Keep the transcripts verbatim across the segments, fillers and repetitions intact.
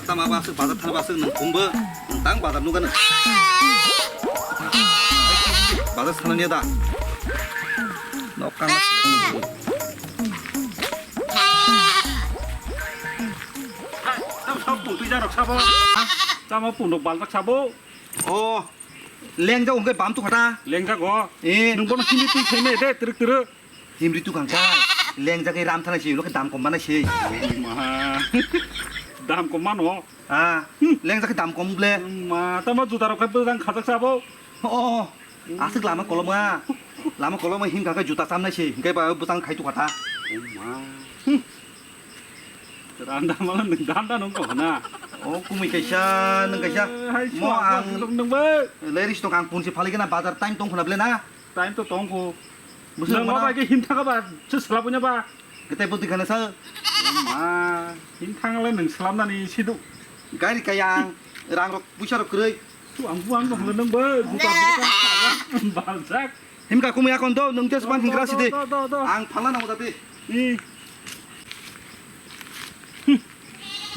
Tama ba aswk bazar thana ba aswk nwng kungbo nwng tang bazar nukgano. Bazar thana niya da. Nok kang. Tamo sabo pun twi jarok sabo. Tamo pun rok baljak sabo. Oh. Lengjak wngkhe bam tukha ta. Lengjak o. Eh. Nwng bono himri twi khaimai de twrwk twrwk. Himri tukha kha. Lengjak e ram thana se, ulo khe dam kom mana se. Ma. Dam kom mano. Ah, lengjak khe dam kom ble. Ma, tamo juta rok khe bwsang khajak sabo. Oh, aswk lama koloma. Lama koloma himkha khe juta chamnai se. Hingkhe ba bwsang khai tukha ta. Ma. Randa mala nwng danda nung ko na. Oh, kumui kaisa, nwng kaisa. Eh, hai mo suak ang suak nung bai. Leris tong ang punsi phali gana bazar time tong khuna ble na. Time to tong ko. Busu nwng mana? Ma bai ke him thaka ba, se sela punya ba. Gete buti khana sa. Ma, him thang le nwng selam nani sidu. Gari kaya ang, rang rok, puisa rok kwrwi. Tu ang buang dong le nwng bai, buka buka. Baljak. Himkha kumui akon do, nwng tes ban hingra sidi. Do, do, do, do. Ang phala nango dati. Ih.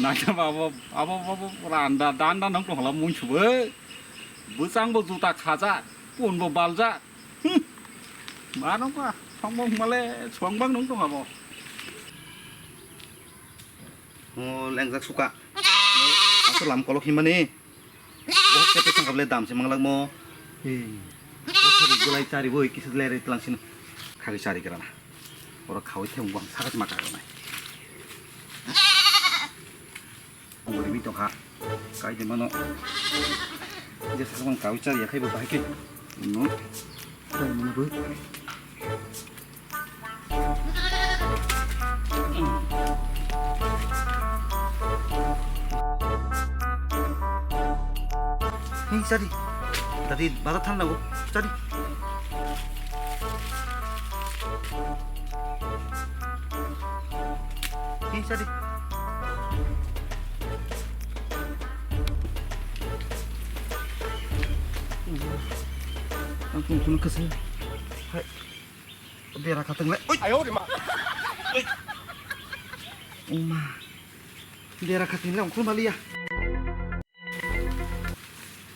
Naikha ba abo, abo, abo, abo, randa, danda nang tongla mung chubo. Bwsang bo juta khaja, pun bo balja. Hmm. Mano ba, thongbo male, chwang bang nang tong abo. Oh, lengjak suka. Aswk lam kolok himani. Bohok khe tei thangkha ble dam se manglak mo. He. O thari gulai chari bo kisa le re tlang sino. Khagwi chari gra na. Oro khawi theng bang sagat ma ka nai. Ori mi tongkha. Kai de mano. Je sa bang kawi chari ya khai bo bahai ke. No. Kai mano bo. Hei, sadi. Tadi bazar thang nago. Sadi. Hei, sadi. Ang kung kung kasih. Hai. Bera khatung le. Oi. Ayo, de ma. Oi. Uma. Bera khatung le ongkhor maliya.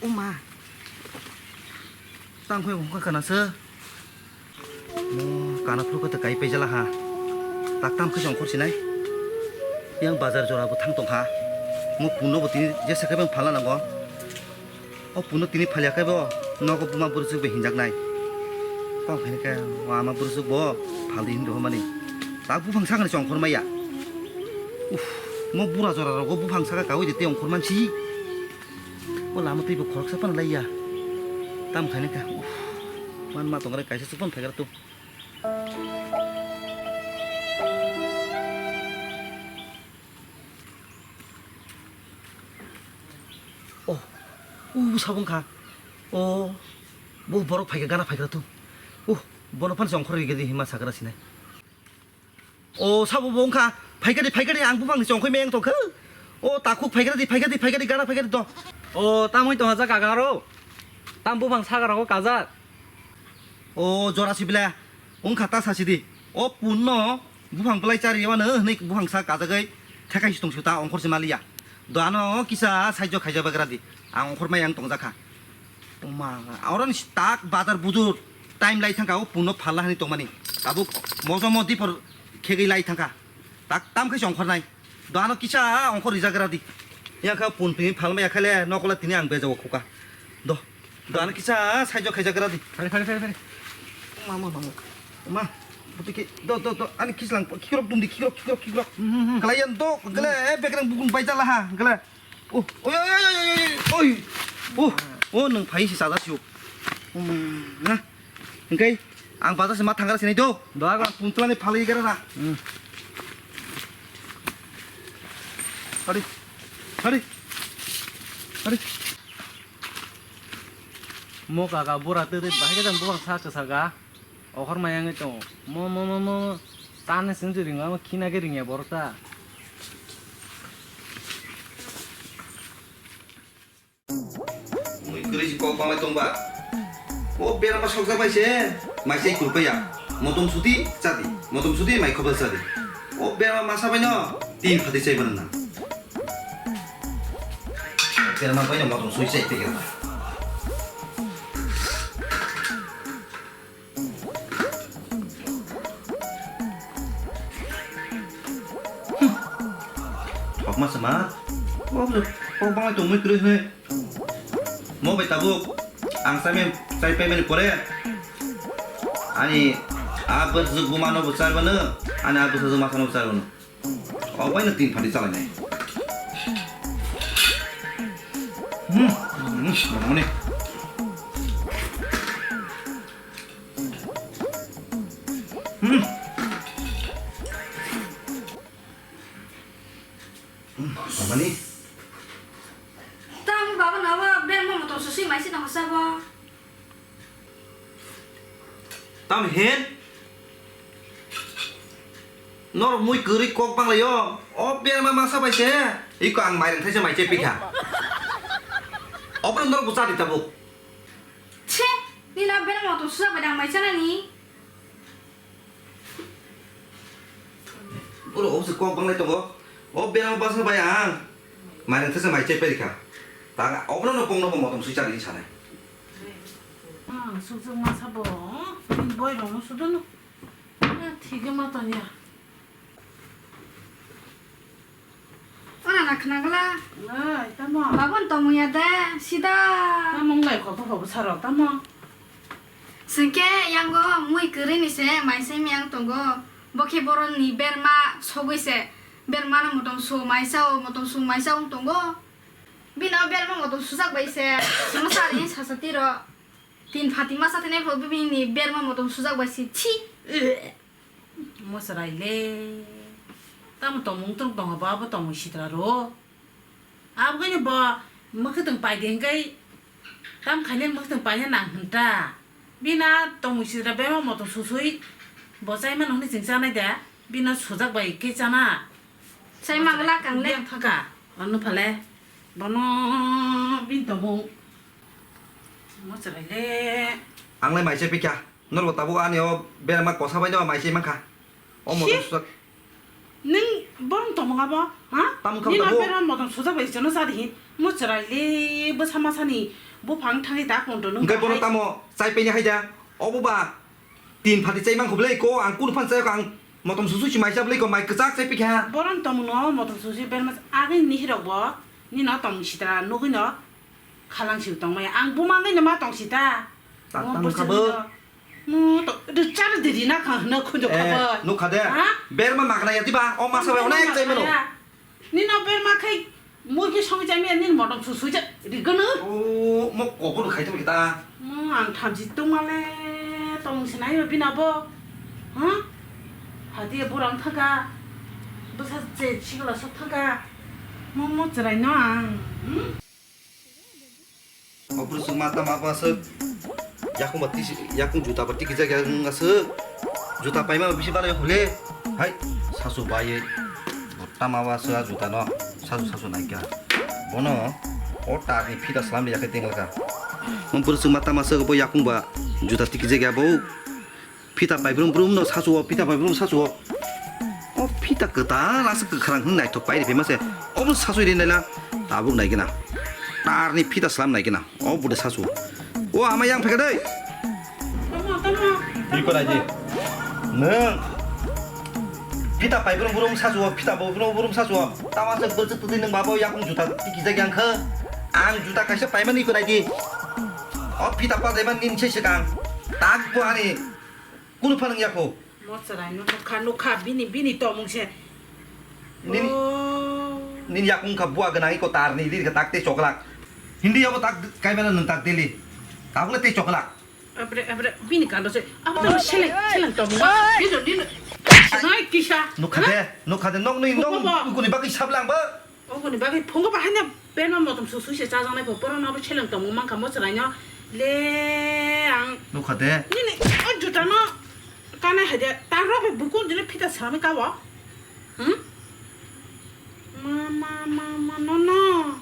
Uma. Tang khoi ongkhor kana se. Mo kana phuru kata kai pejala ha. Tak tam khe ongkhor sinai. Yang bazar jora bo thang tong ha. Mo puno bo tini jesa khe bang phala nango. O puno tini phalya khe bo nogo buma bwrwswk bai hinjaknai. Tamo khaini khe o ama bwrwswk bo phaldi hinwi rohormani. Tak buphang sakni chongkhor maya. Uff, mo bura jora rogo buphang saka kawi de tei ongkhor mansi. O lama twi bo khoroksa phano laiya. Tamo khaini khe uff, man ma tongre kaisa chukphano phaikar tu. Oh, u sabung kha. Oh, bo borok phaikha, gana phaikha tu. Uh, bono phano chongkhor rigadi hima sakra sinai. Oh, sabo bo wngkha. Phaikadi, phaikadi, ang buphangni chongkhoi meng tongkha. Oh, takhuk phaikadi, phaikadi, phaikadi, gana phaikadi to. Oh, tamoi tongha jak agaro. Tam buphang sakra ko kajak. O jora sibila wngkha ta sasidi. O punno buphang bwlai chari wano hwnwi buphang sa kajagwi thekai si tongsi ta ongkhor si maliya. Do ano kisa saijo khaija bagra di. Ang ongkhor mai ang tongjakha. Oma, oro ni tak bazar bujur time lai thangkha o punno phala hani tongmani. Tabuk mojo mo dipor khegwi lai thangkha. Tak tam khai si ongkhor nai. Do ano kisa ongkhor rijak gra di. Yang kha pun pini phalma ya khale nokole tini ang bejago khuka. Do. Do ano kisa saijo khaijak gra di. Phari, phari, phari, phari. Ma, ma, ma, ma. Ma. Buti ki, do, do, do. Ani kislang, kikrok dum di, kikrok, kikrok, kikrok. Hmm, hmm, hmm. Kala yan do, gele, eh, bekreng bukung bai jala ha, gele. Oh, oi, oi, oi. Oh, oh, nang phai si sada siu. Hmm, ha. Hingkai ang bazar se ma thangra sinai do. Doa go. Ang puntlani phalwi gara na. Hmm. Hari. Hari. Hari. Mo kaka bura tete bahai ka jang buang sa ke saga. Okhor mayang itu. Mo, mo, mo, mo. Tane sing ringwa mo khina ke ringya borta. Mui kwrwi si kok banglai tongba. O berama sokjak bai se, mai se kurpaya. Motom suti chadi, motom suti mai khobal chadi. O berama masa bai no, tin phati chai banana. Tera ma bai na motom sui chai tege. Thok ma sama. Kok kok bangai tong mui kroi hne. Mo bai tabuk ang chai mai chai pai mani pore. Ani a bwswk buma no bo char bano, ani a bwswk masa no bo char bano. O bai no tin phati chalai nai. Hmm, hmm, hmm, mani. Hmm. Hmm, mani. Tamo baba na wa ber mo motom susi mai si na hosa bo. Tam hin? Nor mui kwrwi kok banglaio. O berma masa bai se. Iko ang mairang thaisa mai chai pikha. Opro nor bucha di tabuk. Che, ni na berma to susa bai dang mai chana ni. Boro obse kok banglai tongo. O berang basa bai ang. Mairang tesa mai chai perikha. Ta obno no pongno bo motom sui chari sanai. Ang sukjak masa bo. Bini boi rong no sudo no. Ah, thige ma tanya. Ora na khna gala. Ai, tamo. Babon tongmung ya de, sida. Tamo nglai kho, kho, kho, saro, tamo. Sengke yango mui kwrwi ni se maisai miyang tongo. Bo khe boron ni berma sogwi se. Berma no motom su maisa o, motom su maisa wng tongo. Bino berma motom sujak bai se. Sima sari sasa tiro. Tin phati masa thene pho bini berma motom sujak bai se. Chi. Mo chwrai le. Tamo tongmung tung tongo ba, abo tongmung sitra ro. Abo khe bo mwkhwtwng pai de hwnkhe tam khainai mwkhwtwng paina nang hwn ta. Bini a tongmung sitra bema motom susui bo chai mano hwnwi chwng chanai da. Bini sujak bai khe chana. Chai mangla kang le. Yang thaka. Ano phale. Bono bini tongmung. Mo chwrai le. Ang lai mai chai pikha. Norbo tabuk ani o berma kosa bai no mai se mankha. O motom sujak. Nwng borom tongmung abo, ha? Tamo kha tabuk. Nini o berma motom sujak bai jono sa dihin. Mo chwrai le bwsa masa ni buphang thangwi da konto nwng. Hwnkhe bono tamo chai paini hai da. Obo ba tin phati chai mankho bwlai ko ang kunu phan chayok ang motom susu si mai cha bwlai ko mai kwchak chai pikha. Borom tongmung no motom susu berma agini hirok bo nini o tong sitra nugwi no. Khalang si tong maya. Ang buma ngai nama tong si ta. Ta-, tamo kha bo. Mo to, de char de ri na kha na khunjo kha bo. Eh, nukha de. Ha? Berma magna ya diba? O masa bai onek chai mano. Ni no berma khai mui ki song chai mi ni motom su sui ja ri gano. O, mo ko ko khai to kita. Mo ang tham ji tong male tong si nai bina bo. Ha? Hati burang thaka. Bwsa che chigla sok thaka. Mo mo chwrai no ang. Hmm? O bwswk ma tama ba swk yakung ba tisi, yakung juta ba tikijak ya wng aswk. Juta paima bisi balai hole. Hai, sasu bai. Tama ba swk a juta no. Sasu sasu naikha. Bono o tar ni phita slam ya khe tenglaka. O bwswk ma tama swk bo yakung ba juta tikijak ya bo. Phita paibrum brum no sachu o, phita paibrum sachu o. O phita kwtal aswk kwkhwrang hwn naithok pai riphaima se. Obo sachu ri naila. Tabuk naigena. Tarni phita slam naigena. O bude sachu. O ama yang pheka dei. Tamo, tamo. Iko naidi. Nwng. Phita paibrum brum sachu o, phita bo brum brum sachu o. Tama se bwswk twtwi nwng babo yakung juta tikijak yang kha. Ang juta kaisa paimani iko naidi. O phita pa daiman nin se swkang. Tak bo ani. Kunu phanang yakho. Mo chwrai no nukha, nukha, bini, bini tongmung se. Nini, oh. Nini yakung kha bua gwnang iko tar ni dir kha tak tei choklak. Hindi abo tak kaimana nung tak deli. Tabukle tei choklak. Abre, abre, bini kando se. Abo to seleng, seleng tongmung. Dino, dino. Sinai kisa. Nukha de, nukha de, nok nui, nok nui, kuni bagwi sablang ba. Oboni bagwi phungo bahaino berma motom su sui se chajaknai pho, borok no abo seleng tongmung mankha mo chwraino le ang. Nukha de. Nini o juta no kanai hai de, ta rok bai bukung dino phita swrami ka o. Hmm? Ma, ma, ma, ma, no, no.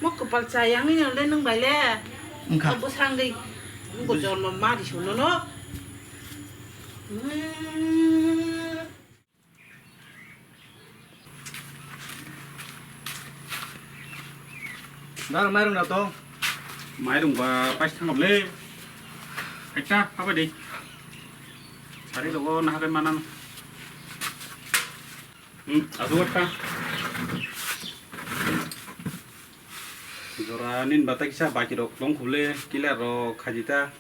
Mo kwpal chayang ni le nwng bai le. Wngkha. Bwsangwi. Bo jormo ma di su no, no. Hmm. Dar mairung da to. Mairung ba pais thangam le. Ekta apa deh. Sari rogo nahagai manan. Hmm, adu ekta. Jora nin bata kisa baki rok tong khule kila rok khajita.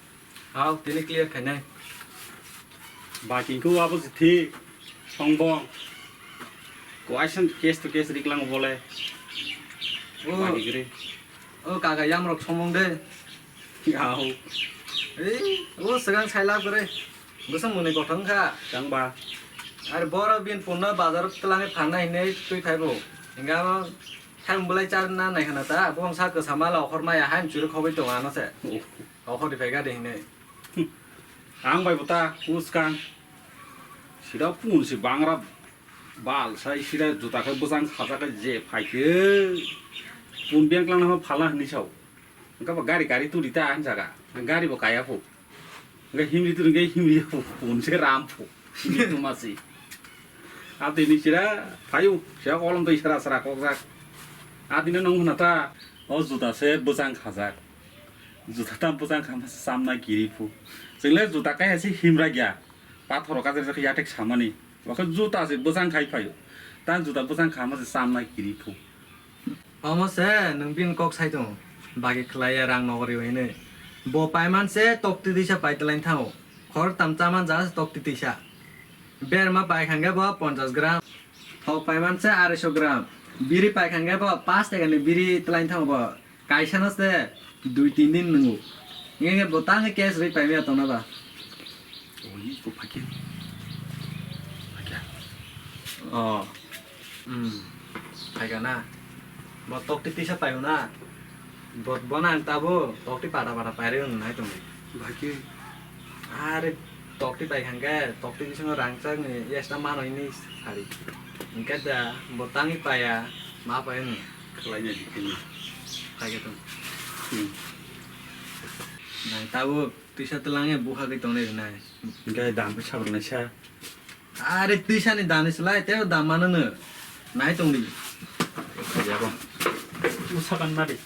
Hao, tini clear khainai. Baki ko abo si thi songbong. Ko aisan case to case riklang bole. O, baki gre. O kaga yam rok somong de. Hao. Ei, o segang sailab gre. Bosong muni kothong kha. Chang ba. Are boro bin punna bazar telange phanna hinai twi phaibo. Hinga bo tham bulai charna nai khana ta. Bong sa kwsa mala okhor maya haim churu khogoi tongo ano se. Oh. Okhor di phai gadi hinai. Ang bai bota uskang. Sida pun si bangra bal sai sida juta khe bwsang khajak khe je phai khe. Pun bengklang na phala hinwi sao. Engka ba gari gari turi ta ang jaga. Gari bo kaya phu. Engka himri turi engka himri phu. Pun se ram phu. Himri tu masi. Abdi ni sira phayu. Sia kolom to isara sara kokjak. Abdi no nong huna ta. O juta se bwsang khajak. Juta tam bwsang khama se samna giri phu. Chwng le juta kaya se himra gya. Pathoro kajar jak yatek samani. Wakhe juta se bwsang khai phayu. Tan juta bwsang khama se samna giri phu. Omo se nwng bini kok sai tongo, bagi khlai ya rang nogori hinwi. Bo paiman se tokti tisa pai twlain thango. Khor tam chaman jaga se tokti tisa. Berma pai khan khe bo ponchas gram. Thok paiman se arai so gram. Biri pai khan khe bo pash taka ni biri twlain thango bo. Kaisa no se dui tin din nwngo. Nge nge bo tang khe cash rwi pai maya tongna ba. Oi, ko phakhe. Phakhe. Oh. Hmm. Phaikha na. Bo tokti tisa paio na. Bo, bo nang tabo tokti pada pada pairwi wng nai tongdi. Bhai khe. Are tokti pai khan khe, tokti bisingo rangchak ni extra mano hini sari. Hingkhe da bo tangwi paiya, ma pai wng. Khlai nai di khe ni. Phai khe tong. Hmm. Nang tabo tisa twlangwi bukhagwi tongnai rwnai. Hingkhe dam khe sabrwknai sa. Are twisani dam ni slai tei dam mano no. Nai tong di. Yabo. Usakan nari.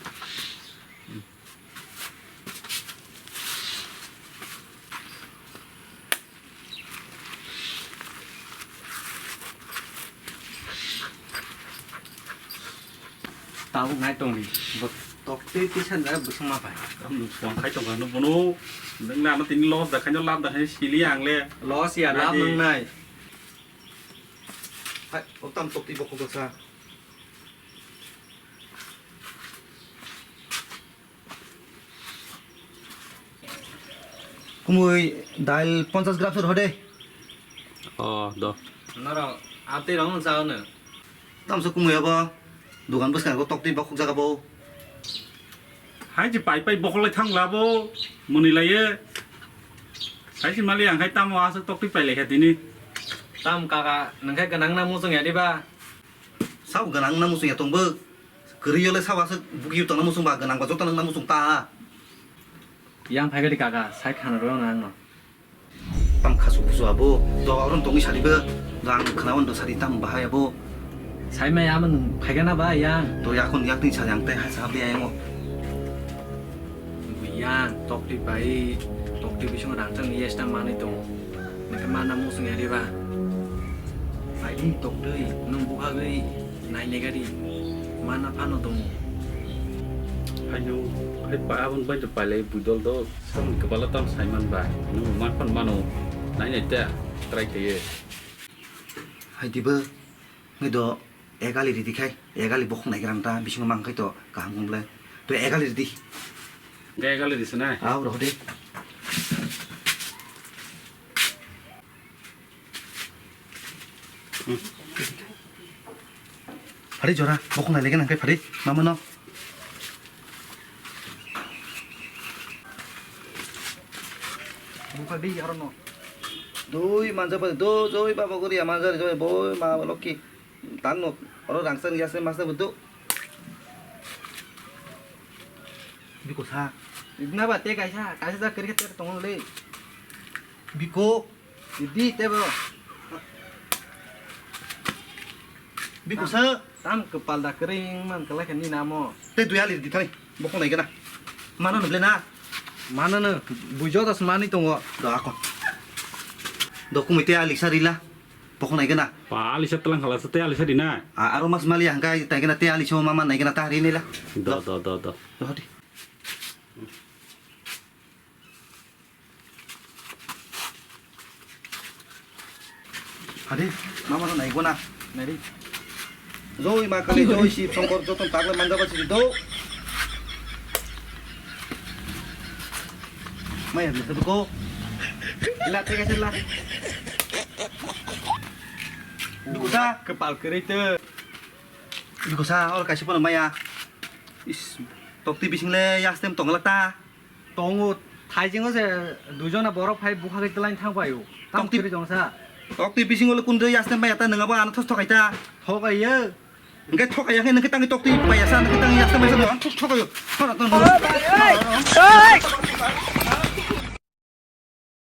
Tabuk nai tong di. Bo tok tei tisa da bwswk ma pai. Am nung suang khai tong kha no bono. Nung na ano tini loss da khaino lab da khaino sili ang le. Loss ya, lab nai di. Nung nai. Hai, o tam tok twi bokhok sa. Kumui dail ponchas gram sor hode. Oh, do. Noro atwi rong sa no. Tamso kumui abo. Dugan bwskango tok twi bokhok jaga bo. Hai je pai pai bokhok lai thang labo. Muni laiye. Hai je mali ang hai tamo aswk tok twi pai lai kha tini. Tam kaka nang khai ganang na muchung ya diba. Sabo ganang na muchung ya tongbo. Kwrwi yo le sabo aswk buki yo tongna muchung ba ganang ba joto nang na muchung ta. Yang phai gadi kaka, sai khana rw na ang no. Tam khasu khusu abo, do oron tongwi sadi bo, do ang khana on do sadi tam bahai abo. Sai mai ama nung phai gana ba yang. To yakon yak twi sadi ang tai hai sa be ayang o. Yang tokti pai, tokti bising rang chang yes tang manwi tong. Nang khe mana muchung ya riba. Pai di tokti, nung bukhagwi. Nainegari mana phano tongo. Haino, hai pa aboni bai to pailai budol do, samni kwbala tam saiman ba, nung man phan mano, nainai ta, try khaiye. Hai dibo, ngai do, egali ridi khai, egali bokhok naigrang ta, bisingo mang khai to, kaham kong ble, to egali ridi. Ga egali risi na? Aw, roh de. Phari jora, bokhok nai legen angkai phari, mama no. Bukha di aro no. Doi manja pa, do, doi baba gori manja ri, doi boy ma loki. Tang no, oro rangsa ri ase masa budu. Biko sa. Ibna ba te kaisa, kaisa ja kiri te tongo le. Biko. Di tebo. Biko sa. Ang kwpal da kwrwi wng man kwlai kha nini amo. Tei dui ali di thani, bokhok nai gana. Mano no ble na? Mano no, buijo das mani tongo. Do ako. Do kumui tei ali sa rila. Bokhok nai gana. Pa ali sa tlang khala sa tei ali sa di na. A, aro mas mali hangkai tai gana tei ali so mama nai gana ta ri nila. Do, do, do, do. Do di. Hadi, mama no nai gona. Nai di. Joi ma kali, joi Shiv Shankar, joton tagle manja ba sidi do. Maya bisa ko. La, tega sila. Dusa. Kwpal kwrwi tw. Dusa, or kaisa pono maya. Is, tokti bising le yastem tongla ta. Tongo, thaijingo se duijona borok phai bukha khe twlaini thang paio. Tam Tokti khiri tongsa. Tokti bisingo le kundri yastem maya ta, nwng abo ano thos thokai ta. Thokai ye. Hingke thokai ya khe nwng khe tangwi tokti pai ya sa, nwng khe tangwi yastem pai sa, ano thos thokai yo. Thora ton.